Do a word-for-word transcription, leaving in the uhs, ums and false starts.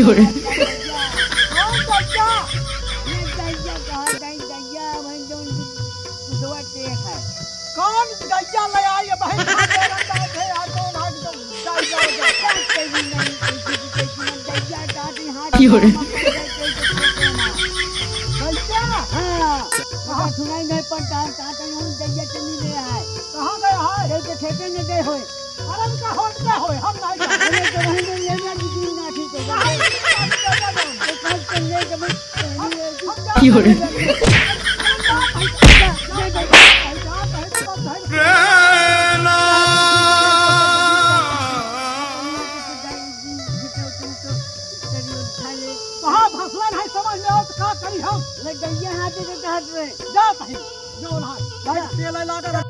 कौन गैया? ये गैया कहाँ गई? गैया वहीं जौन दूधवा देत है। कौन गैया ले आई है भाई? कहाँ ले रखा है यार? कौन हाथ में गैया हो गया? क्या तेरी नहीं, तेरी, तेरी, तेरी, गैया दादी हाथ की हो रही? में गैया? हाँ। कहाँ? सुनाई नहीं पड़ता है, कहाँ कहीं हम गैया चली गया है। कहाँ गया है? गैया खेते में गए हुए। अरे उनका होत का होए, हम नहीं जानते। अरे तो वहीं में ले जा, दीदी ना ठीक हो जाए। तो कल तो ले जब हम, हम जा की हो रही? हम जा भाई, जा, जा भाई, जा भाई, जा भाई। कहाँ भसलन है समझ में आवत का करी हम? ले गैया हाथ दे हाथ में। जा भाई, जो ना, भाई तेल लगा